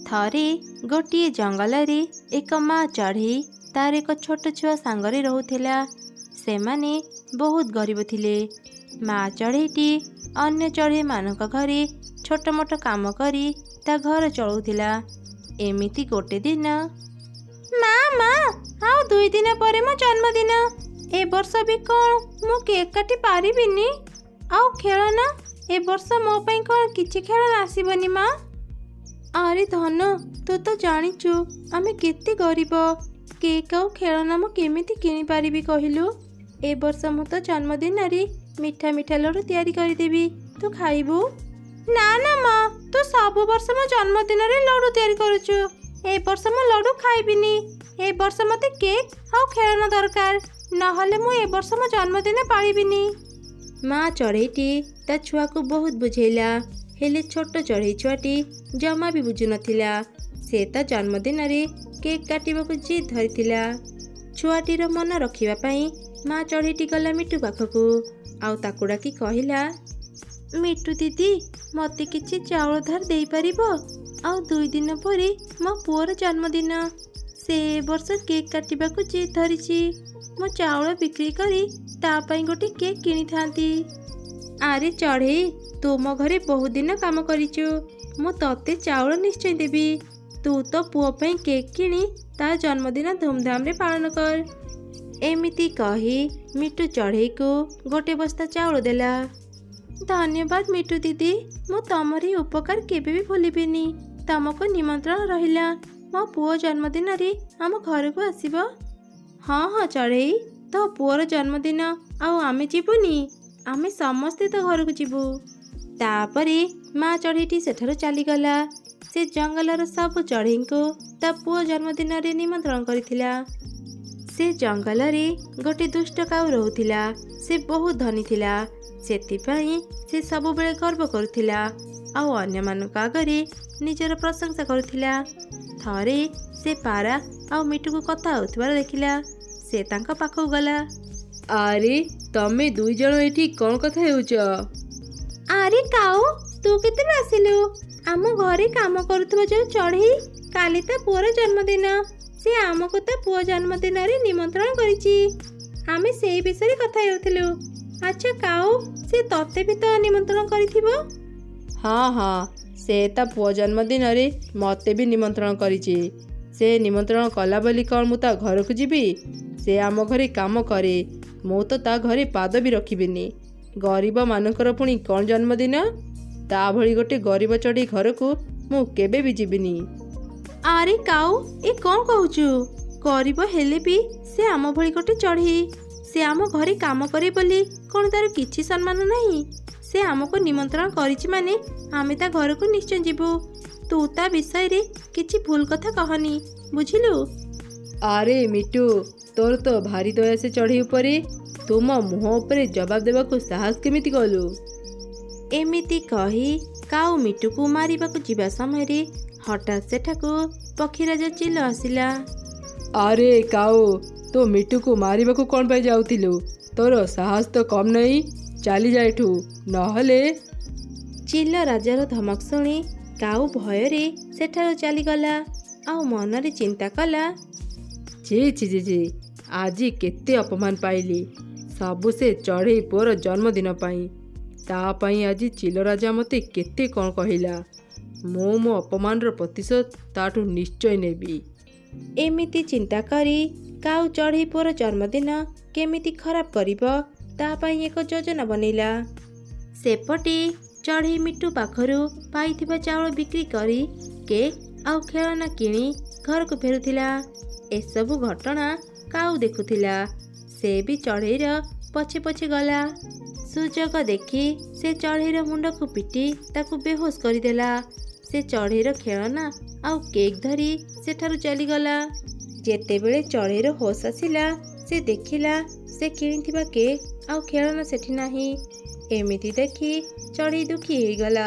ଥରେ ଗୋଟିଏ ଜଙ୍ଗଲରେ ଏକ ମା ଚଢ଼େଇ ତାର ଏକ ଛୋଟ ଛୁଆ ସାଙ୍ଗରେ ରହୁଥିଲା। ସେମାନେ ବହୁତ ଗରିବ ଥିଲେ। ମା ଚଢ଼େଇଟି ଅନ୍ୟ ଚଢ଼େଇମାନଙ୍କ ଘରେ ଛୋଟ ମୋଟ କାମ କରି ତା ଘର ଚଳଉଥିଲା। ଏମିତି ଗୋଟେ ଦିନ, ମା ମା, ଆଉ 2 ଦିନ ପରେ ମୋ ଜନ୍ମଦିନ। ଏ ବର୍ଷ ବି କ'ଣ ମୁଁ କେକ୍ କାଟି ପାରିବିନି? ଆଉ ଖେଳନା, ଏ ବର୍ଷ ମୋ ପାଇଁ କ'ଣ କିଛି ଖେଳନା ଆସିବନି ମା? ଆରେ ଧନ, ତୁ ତ ଜାଣିଛୁ ଆମେ କେତେ ଗରିବ। କେକ୍ ଆଉ ଖେଳନା ମୁଁ କେମିତି କିଣିପାରିବି କହିଲୁ? ଏ ବର୍ଷ ମୁଁ ତୋ ଜନ୍ମଦିନରେ ମିଠା ମିଠା ଲଡ଼ୁ ତିଆରି କରିଦେବି, ତୁ ଖାଇବୁ। ନା ନା ମା, ତୁ ସବୁ ବର୍ଷ ମୋ ଜନ୍ମଦିନରେ ଲଡ଼ୁ ତିଆରି କରୁଛୁ। ଏ ବର୍ଷ ମୁଁ ଲଡ଼ୁ ଖାଇବିନି। ଏ ବର୍ଷ ମୋତେ କେକ୍ ଆଉ ଖେଳନା ଦରକାର, ନହେଲେ ମୁଁ ଏ ବର୍ଷ ମୋ ଜନ୍ମଦିନ ପାଳିବିନି। ମା ଚଢ଼େଇଟି ତା ଛୁଆକୁ ବହୁତ ବୁଝେଇଲା, ହେଲେ ଛୋଟ ଚଢ଼େଇ ଛୁଆଟି ଜମା ବି ବୁଝୁନଥିଲା। ସେ ତା ଜନ୍ମଦିନରେ କେକ୍ କାଟିବାକୁ ଜିଦ୍ ଧରିଥିଲା। ଛୁଆଟିର ମନ ରଖିବା ପାଇଁ ମା ଚଢ଼େଇଟି ଗଲା ମିଟୁ ପାଖକୁ ଆଉ ତାକୁ ଡାକି କହିଲା, ମିଟୁ ଦିଦି, ମୋତେ କିଛି ଚାଉଳ ଧାର ଦେଇପାରିବ? ଆଉ 2 ଦିନ ପରେ ମୋ ପୁଅର ଜନ୍ମଦିନ। ସେ ଏ ବର୍ଷ କେକ୍ କାଟିବାକୁ ଜିଦ୍ ଧରିଛି। ମୁଁ ଚାଉଳ ବିକ୍ରି କରି ତା ପାଇଁ ଗୋଟେ କେକ୍ କିଣିଥାନ୍ତି। ଆରେ ଚଢ଼େଇ, ତୁ ମୋ ଘରେ ବହୁତ ଦିନ କାମ କରିଛୁ, ମୁଁ ତତେ ଚାଉଳ ନିଶ୍ଚୟ ଦେବି। ତୁ ତୋ ପୁଅ ପାଇଁ କେକ୍ କିଣି ତା ଜନ୍ମଦିନ ଧୁମଧାମରେ ପାଳନ କର। ଏମିତି କହି ମିଟୁ ଚଢ଼େଇକୁ ଗୋଟେ ବସ୍ତା ଚାଉଳ ଦେଲା। ଧନ୍ୟବାଦ ମିଟୁ ଦିଦି, ମୁଁ ତମରି ଉପକାର କେବେ ବି ଭୁଲିବିନି। ତମକୁ ନିମନ୍ତ୍ରଣ ରହିଲା, ମୋ ପୁଅ ଜନ୍ମଦିନରେ ଆମ ଘରକୁ ଆସିବ। ହଁ ହଁ ଚଢ଼େଇ, ତୋ ପୁଅର ଜନ୍ମଦିନ ଆଉ ଆମେ ଯିବୁନି? ଆମେ ସମସ୍ତେ ତୋ ଘରକୁ ଯିବୁ। ତାପରେ ମା ଚଢ଼େଇଟି ସେଠାରୁ ଚାଲିଗଲା। ସେ ଜଙ୍ଗଲର ସବୁ ଚଢ଼େଇଙ୍କୁ ତା ପୁଅ ଜନ୍ମଦିନରେ ନିମନ୍ତ୍ରଣ କରିଥିଲା। ସେ ଜଙ୍ଗଲରେ ଗୋଟେ ଦୁଷ୍ଟ କାଉ ରହୁଥିଲା। ସେ ବହୁତ ଧନୀ ଥିଲା, ସେଥିପାଇଁ ସେ ସବୁବେଳେ ଗର୍ବ କରୁଥିଲା ଆଉ ଅନ୍ୟମାନଙ୍କ ଆଗରେ ନିଜର ପ୍ରଶଂସା କରୁଥିଲା। ଥରେ ସେ ପାରା ଆଉ ମିଟୁକୁ କଥା ହେଉଥିବାର ଦେଖିଲା। ସେ ତାଙ୍କ ପାଖକୁ ଗଲା। ଆରେ ତମେ 2 ଜଣ ଏଠି କ'ଣ କଥା ହେଉଛ? ଆରେ କାଉ, ତୁ କେତେବେଳେ ଆସିଲୁ? ଆମ ଘରେ କାମ କରୁଥିବା ଯୋଉ ଚଢ଼େଇ, କାଲି ତା ପୁଅର ଜନ୍ମଦିନ। ସେ ଆମକୁ ତା ପୁଅ ଜନ୍ମଦିନରେ ନିମନ୍ତ୍ରଣ କରିଛି। ଆମେ ସେଇ ବିଷୟରେ କଥା ହେଉଥିଲୁ। ଆଚ୍ଛା କାଉ, ସେ ତତେ ବି ତ ନିମନ୍ତ୍ରଣ କରିଥିବ? ହଁ ହଁ, ସେ ତା ପୁଅ ଜନ୍ମଦିନରେ ମୋତେ ବି ନିମନ୍ତ୍ରଣ କରିଛି। ସେ ନିମନ୍ତ୍ରଣ କଲା ବୋଲି କ'ଣ ମୁଁ ତା ଘରକୁ ଯିବି? ସେ ଆମ ଘରେ କାମ କରେ, ମୁଁ ତ ତା ଘରେ ପାଦ ବି ରଖିବିନି। ଗରିବମାନଙ୍କର ପୁଣି କ'ଣ ଜନ୍ମଦିନ? ତା ଭଳି ଗୋଟେ ଗରିବ ଚଢ଼େଇ ଘରକୁ ମୁଁ କେବେ ବି ଯିବିନି। ଆରେ କାଉ, ଏ କ'ଣ କହୁଛୁ? ଗରିବ ହେଲେ ବି ସେ ଆମ ଭଳି ଗୋଟେ ଚଢ଼େଇ। ସେ ଆମ ଘରେ କାମ କରେ ବୋଲି କ'ଣ ତାର କିଛି ସମ୍ମାନ ନାହିଁ? ସେ ଆମକୁ ନିମନ୍ତ୍ରଣ କରିଛି ମାନେ ଆମେ ତା ଘରକୁ ନିଶ୍ଚୟ ଯିବୁ। ତୁ ତା ବିଷୟରେ କିଛି ଭୁଲ କଥା କହନି, ବୁଝିଲୁ? ଆରେ ମିଟୁ, ତୋର ତ ଭାରି ଦୟା ସେ ଚଢ଼େଇ ଉପରେ। ତୁ ମୋ ମୁହଁ ଉପରେ ଜବାବ ଦେବାକୁ ସାହସ କେମିତି କଲୁ? ଏମିତି କହି କାଉ ମିଟୁକୁ ମାରିବାକୁ ଯିବା ସମୟରେ ହଠାତ୍ ସେଠାକୁ ପକ୍ଷୀରାଜା ଚିଲ ଆସିଲା। ଆରେ କାଉ, ତୁ ମିଟୁକୁ ମାରିବାକୁ କ'ଣ ପାଇଁ ଯାଉଥିଲୁ? ତୋର ସାହସ ତ କମ୍ ନାହିଁ। ଚାଲିଯା ଏଠୁ, ନହେଲେ। ଚିଲ ରାଜାର ଧମକ ଶୁଣି କାଉ ଭୟରେ ସେଠାରୁ ଚାଲିଗଲା ଆଉ ମନରେ ଚିନ୍ତା କଲା, ଛି ଛି ଛି ଛି, ଆଜି କେତେ ଅପମାନ ପାଇଲି। ସବୁ ସେ ଚଢ଼େଇ ପୁଅର ଜନ୍ମଦିନ ପାଇଁ। ତା ପାଇଁ ଆଜି ଚିଲ ରାଜା ମୋତେ କେତେ କ'ଣ କହିଲା। ମୁଁ ମୋ ଅପମାନର ପ୍ରତିଶୋଧ ତାଠୁ ନିଶ୍ଚୟ ନେବି। ଏମିତି ଚିନ୍ତା କରି କାଉ ଚଢ଼େଇ ପୁଅର ଜନ୍ମଦିନ କେମିତି ଖରାପ କରିବ ତା ପାଇଁ ଏକ ଯୋଜନା ବନେଇଲା। ସେପଟେ ଚଢ଼େଇ ମିଟୁ ପାଖରୁ ପାଇଥିବା ଚାଉଳ ବିକ୍ରି କରି କେକ୍ ଆଉ ଖେଳନା କିଣି ଘରକୁ ଫେରୁଥିଲା। ଏସବୁ ଘଟଣା କାଉ ଦେଖୁଥିଲା। ସେ ବି ଚଢ଼େଇର ପଛେ ପଛେ ଗଲା। ସୁଯୋଗ ଦେଖି ସେ ଚଢ଼େଇର ମୁଣ୍ଡକୁ ପିଟି ତାକୁ ବେହୋସ କରିଦେଲା। ସେ ଚଢ଼େଇର ଖେଳନା ଆଉ କେକ୍ ଧରି ସେଠାରୁ ଚାଲିଗଲା। ଯେତେବେଳେ ଚଢ଼େଇର ହୋସ ଆସିଲା, ସେ ଦେଖିଲା ସେ କିଣିଥିବା କେକ୍ ଆଉ ଖେଳନା ସେଠି ନାହିଁ। ଏମିତି ଦେଖି ଚଢ଼େଇ ଦୁଃଖୀ ହେଇଗଲା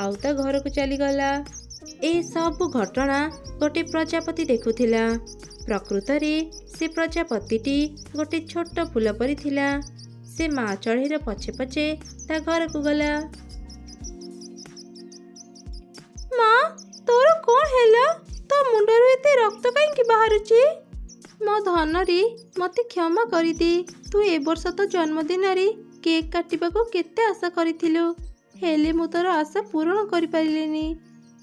ଆଉ ତା ଘରକୁ ଚାଲିଗଲା। ଏସବୁ ଘଟଣା ଗୋଟେ ପ୍ରଜାପତି ଦେଖୁଥିଲା। ପ୍ରକୃତରେ ସେ ପ୍ରଜାପତିଟି ଗୋଟେ ଛୋଟ ଫୁଲ ପରି ଥିଲା। ସେ ମା ଚଢ଼େଇର ପଛେ ପଛେ ତା ଘରକୁ ଗଲା। ମା, ତୋର କ'ଣ ବାହାରୁଛି? ମୋ ଧନରେ, ମୋତେ କ୍ଷମା କରିଦେ। ତୁ ଏ ବର୍ଷ ତୋ ଜନ୍ମଦିନରେ କେକ୍ କାଟିବାକୁ କେତେ ଆଶା କରିଥିଲୁ, ହେଲେ ମୁଁ ତୋର ଆଶା ପୂରଣ କରିପାରିଲିନି।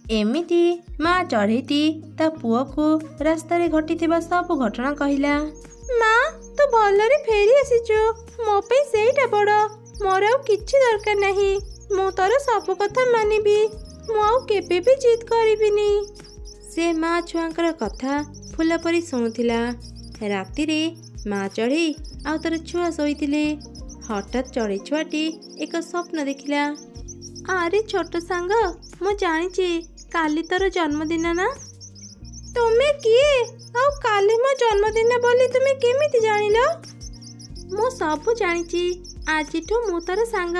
ଏମିତି ମା ଚଢ଼େଇଟି ତା ପୁଅକୁ ରାସ୍ତାରେ ଘଟିଥିବା ସବୁ ଘଟଣା କହିଲା। ମା, ତୁ ଭଲରେ ଫେରି ଆସିଛୁ, ମୋ ପାଇଁ ସେଇଟା ବଡ଼। ମୋର ଆଉ କିଛି ଦରକାର ନାହିଁ। ମୁଁ ତୋର ସବୁ କଥା ମାନିବି। ମୁଁ ଆଉ କେବେ ବି ଜିଦ୍ କରିବିନି। ସେ ମା ଛୁଆଙ୍କର କଥା ଫୁଲ ପରି ଶୁଣୁଥିଲା। ରାତିରେ ମା ଚଢ଼େଇ ଆଉ ତାର ଛୁଆ ଶୋଇଥିଲେ। ହଠାତ୍ ଚଢ଼େଇ ଛୁଆଟି ଏକ ସ୍ୱପ୍ନ ଦେଖିଲା। ଆରେ ଛୋଟ ସାଙ୍ଗ, ମୁଁ ଜାଣିଛି କାଲି ତୋର ଜନ୍ମଦିନ ନା? ତୁମେ କିଏ, ଆଉ କାଲି ମୋ ଜନ୍ମଦିନ ବୋଲି ତୁମେ କେମିତି ଜାଣିଲ? ମୁଁ ସବୁ ଜାଣିଛି। ଆଜିଠୁ ମୁଁ ତୋର ସାଙ୍ଗ।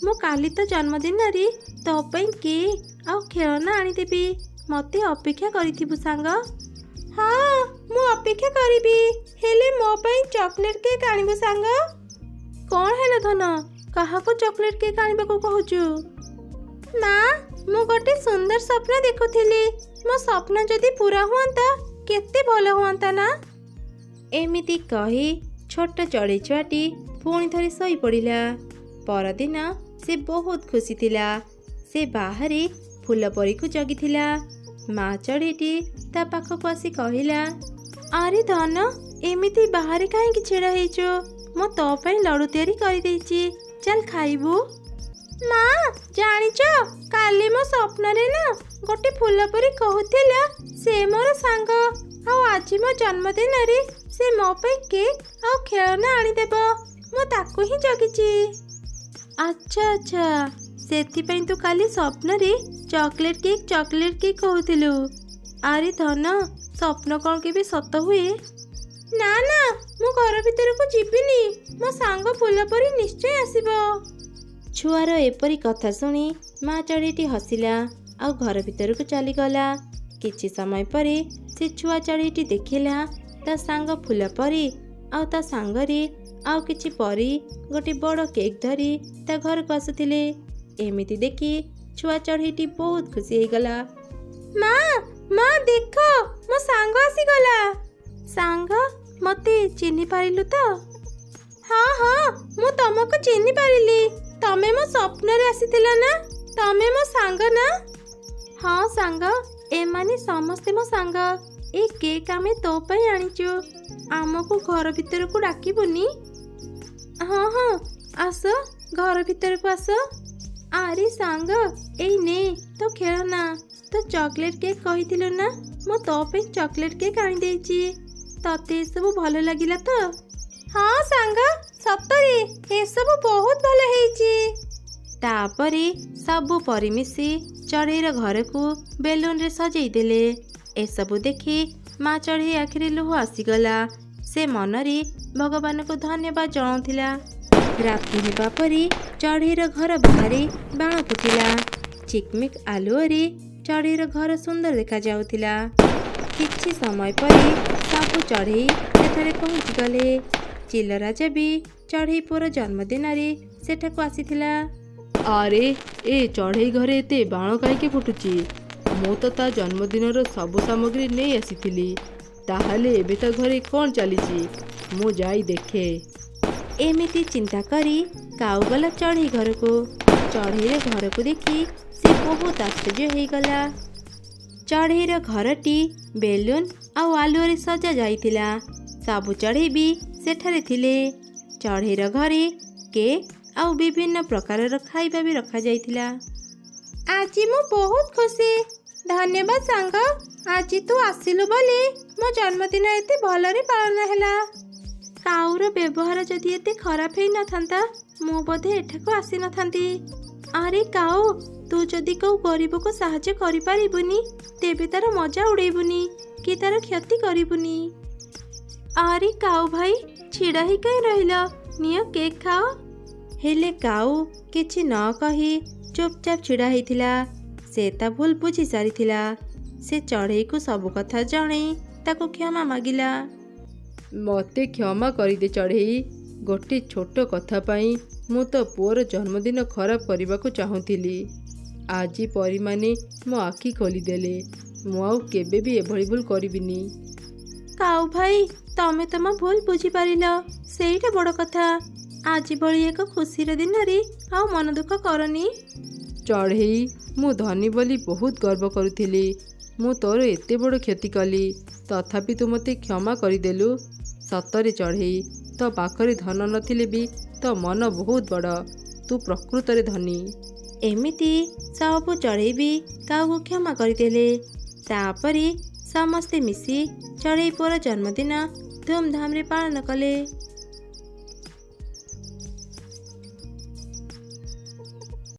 ମୁଁ କାଲି ତୋ ଜନ୍ମଦିନରେ ତୋ ପାଇଁ କେକ୍ ଆଉ ଖେଳନା ଆଣିଦେବି। ମୋତେ ଅପେକ୍ଷା କରିଥିବୁ ସାଙ୍ଗ। ହଁ, ମୁଁ ଅପେକ୍ଷା କରିବି, ହେଲେ ମୋ ପାଇଁ ଚକୋଲେଟ୍ କେକ୍ ଆଣିବୁ ସାଙ୍ଗ। କ'ଣ ହେଲା ଧନ, କାହାକୁ ଚକୋଲେଟ୍ କେକ୍ ଆଣିବାକୁ କହୁଛୁ? ମା, ମୁଁ ଗୋଟେ ସୁନ୍ଦର ସ୍ୱପ୍ନ ଦେଖୁଥିଲି। ମୋ ସ୍ୱପ୍ନ ଯଦି ପୁରା ହୁଅନ୍ତା, କେତେ ଭଲ ହୁଅନ୍ତା ନା? ଏମିତି କହି ଛୋଟ ଚଢ଼େଇ ଛୁଆଟି ପୁଣି ଥରେ ଶୋଇପଡ଼ିଲା। ପରଦିନ ସେ ବହୁତ ଖୁସି ଥିଲା। ସେ ବାହାରେ ଫୁଲ ପରୀକୁ ଜଗିଥିଲା। ମା ଚଢ଼େଇଟି ତା ପାଖକୁ ଆସି କହିଲା, ଆରେ ଧନ, ଏମିତି ବାହାରେ କାହିଁକି ଛିଡ଼ା ହେଇଛୁ? ମୁଁ ତୋ ପାଇଁ ଲଡ଼ୁ ତିଆରି କରିଦେଇଛି, ଚାଲ ଖାଇବୁ। ମା, ଜାଣିଛ, କାଲି ମୋ ସ୍ୱପ୍ନରେ ନା ଗୋଟେ ଫୁଲ ପରି କହୁଥିଲା ସେ ମୋର ସାଙ୍ଗ, ଆଉ ଆଜି ମୋ ଜନ୍ମଦିନରେ ସେ ମୋ ପାଇଁ କେକ୍ ଆଉ ଖେଳନା ଆଣିଦେବ। ମୁଁ ତାକୁ ହିଁ ଜଗିଛି। ଆଚ୍ଛା ଆଚ୍ଛା, ସେଥିପାଇଁ ତୁ କାଲି ସ୍ୱପ୍ନରେ ଚକୋଲେଟ୍ କେକ୍ ଚକୋଲେଟ୍ କେକ୍ କହୁଥିଲୁ। ଆରେ ଧନ, ସ୍ୱପ୍ନ କ'ଣ କେବେ ସତ ହୁଏ? ନା ନା, ମୁଁ ଘର ଭିତରକୁ ଯିବିନି। ମୋ ସାଙ୍ଗ ଫୁଲ ପରି ନିଶ୍ଚୟ ଆସିବ। ଛୁଆର ଏପରି କଥା ଶୁଣି ମା ଚଢ଼େଇଟି ହସିଲା ଆଉ ଘର ଭିତରକୁ ଚାଲିଗଲା। କିଛି ସମୟ ପରେ ସେ ଛୁଆ ଚଢ଼େଇଟି ଦେଖିଲା ତା ସାଙ୍ଗ ଫୁଲ ପରି ଆଉ ତା ସାଙ୍ଗରେ ଆଉ କିଛି ପରି ଗୋଟେ ବଡ଼ କେକ୍ ଧରି ତା ଘରକୁ ଆସୁଥିଲେ। ଏମିତି ଦେଖି ଛୁଆ ଚଢ଼େଇଟି ବହୁତ ଖୁସି ହେଇଗଲା। ମା, ମା, ଦେଖ, ମୋ ସାଙ୍ଗ ଆସିଗଲା। ସାଙ୍ଗ, ମୋତେ ଚିହ୍ନି ପାରିଲୁ ତ? ହଁ ହଁ, ମୁଁ ତମକୁ ଚିହ୍ନି ପାରିଲି। ତମେ ମୋ ସ୍ୱପ୍ନରେ ଆସିଥିଲ ନା? ତମେ ମୋ ସାଙ୍ଗ ନା? ହଁ ସାଙ୍ଗ, ଏମାନେ ସମସ୍ତେ ମୋ ସାଙ୍ଗ। ଏ କେକ୍ ଆମେ ତୋ ପାଇଁ ଆଣିଛୁ। ଆମକୁ ଘର ଭିତରକୁ ଡାକିବୁନି? ହଁ ହଁ, ଆସ, ଘର ଭିତରକୁ ଆସ। ଆରେ ସାଙ୍ଗ, ଏଇ ନେ ତୋ ଖେଳନା। ତୋ ଚକୋଲେଟ୍ କେକ୍ କହିଥିଲୁ ନା, ମୁଁ ତୋ ପାଇଁ ଚକୋଲେଟ୍ କେକ୍ ଆଣିଦେଇଛି। ତତେ ଏସବୁ ଭଲ ଲାଗିଲା ତ? ହଁ ସାଙ୍ଗ, ସତରେ ଏସବୁ ବହୁତ ଭଲ ହେଇଛି। ତାପରେ ସବୁ ପରି ମିଶି ଚଢ଼େଇର ଘରକୁ ବେଲୁନରେ ସଜେଇ ଦେଲେ। ଏସବୁ ଦେଖି ମା ଚଢ଼େଇ ଆଖିରେ ଲୁହ ଆସିଗଲା। ସେ ମନରେ ଭଗବାନଙ୍କୁ ଧନ୍ୟବାଦ ଜଣାଉଥିଲା। ରାତି ହେବା ପରେ ଚଢ଼େଇର ଘର ବାହାରେ ବାଣ ଫୁଟିଲା। ଚିକମିକ ଆଲୁଅରେ ଚଢ଼େଇର ଘର ସୁନ୍ଦର ଦେଖାଯାଉଥିଲା। କିଛି ସମୟ ପରେ ସବୁ ଚଢ଼େଇ ସେଠାରେ ପହଞ୍ଚିଗଲେ। ଚିଲରାଜା ବି ଚଢ଼େଇ ପୁଅର ଜନ୍ମଦିନରେ ସେଠାକୁ ଆସିଥିଲା। ଆରେ, ଏ ଚଢ଼େଇ ଘରେ ଏତେ ବାଣ କାହିଁକି ଫୁଟୁଛି? ମୁଁ ତ ତା ଜନ୍ମଦିନର ସବୁ ସାମଗ୍ରୀ ନେଇ ଆସିଥିଲି। ତାହେଲେ ଏବେ ତା ଘରେ କ'ଣ ଚାଲିଛି? ମୁଁ ଯାଇ ଦେଖେ। ଏମିତି ଚିନ୍ତା କରି କାଉ ଗଲା ଚଢ଼େଇ ଘରକୁ। ଚଢ଼େଇର ଘରକୁ ଦେଖି ସେ ବହୁତ ଆଶ୍ଚର୍ଯ୍ୟ ହେଇଗଲା। ଚଢ଼େଇର ଘରଟି ବେଲୁନ ଆଉ ଆଲୁଅରେ ସଜା ଯାଇଥିଲା। ସବୁ ଚଢ଼େଇ ବି ସେଠାରେ ଥିଲେ। ଚଢ଼େଇର ଘରେ କେକ୍ ଆଉ ବିଭିନ୍ନ ପ୍ରକାରର ଖାଇବା ବି ରଖାଯାଇଥିଲା। ଆଜି ମୁଁ ବହୁତ ଖୁସି। ଧନ୍ୟବାଦ ସାଙ୍ଗ, ଆଜି ତୁ ଆସିଲୁ ବୋଲି ମୋ ଜନ୍ମଦିନ ଏତେ ଭଲରେ ପାଳନ ହେଲା। କାଉର ବ୍ୟବହାର ଯଦି ଏତେ ଖରାପ ହେଇନଥାନ୍ତା, ମୁଁ ବୋଧେ ଏଠାକୁ ଆସିନଥାନ୍ତି। ଆରେ କାଉ, ତୁ ଯଦି କୋଉ ଗରିବକୁ ସାହାଯ୍ୟ କରିପାରିବୁନି, ତେବେ ତାର ମଜା ଉଡ଼େଇବୁନି କି ତାର କ୍ଷତି କରିବୁନି। ଆରେ କାଉ ଭାଇ, ଛିଡ଼ା ହେଇ କାହିଁ ରହିଲ? ନିଅ କେକ୍ ଖାଅ। ହେଲେ କାଉ କିଛି ନ କହି ଚୁପଚାପ ଛିଡ଼ା ହେଇଥିଲା। ସେ ତା ଭୁଲ ବୁଝି ସାରିଥିଲା। ସେ ଚଢ଼େଇକୁ ସବୁ କଥା ଜଣେଇ ତାକୁ କ୍ଷମା ମାଗିଲା। ମୋତେ କ୍ଷମା କରିଦେ ଚଢ଼େଇ। ଗୋଟେ ଛୋଟ କଥା ପାଇଁ ମୁଁ ତୋ ପୁଅର ଜନ୍ମଦିନ ଖରାପ କରିବାକୁ ଚାହୁଁଥିଲି। ଆଜି ପରୀମାନେ ମୋ ଆଖି ଖୋଲିଦେଲେ। ମୁଁ ଆଉ କେବେ ବି ଏଭଳି ଭୁଲ କରିବିନି। କାଉ ଭାଇ, ତମେ ତମ ଭୁଲ ବୁଝିପାରିଲ, ସେଇଟା ବଡ଼ କଥା। ଆଜି ଭଳି ଏକ ଖୁସିର ଦିନରେ ଆଉ ମନ ଦୁଃଖ କରନି। ଚଢ଼େଇ, ମୁଁ ଧନୀ ବୋଲି ବହୁତ ଗର୍ବ କରୁଥିଲି। ମୁଁ ତୋର ଏତେ ବଡ଼ କ୍ଷତି କଲି, ତଥାପି ତୁ ମୋତେ କ୍ଷମା କରିଦେଲୁ। ସତରେ ଚଢ଼େଇ, ତୋ ପାଖରେ ଧନ ନଥିଲେ ବି ତୋ ମନ ବହୁତ ବଡ଼। ତୁ ପ୍ରକୃତରେ ଧନୀ। ଏମିତି ସବୁ ଚଢ଼େଇ ବି କାଉକୁ କ୍ଷମା କରିଦେଲେ। ତାପରେ ସମସ୍ତେ ମିଶି ଚଢ଼େଇ ପୁଅର ଜନ୍ମଦିନ ଧୁମଧାମରେ ପାଳନ କଲେ।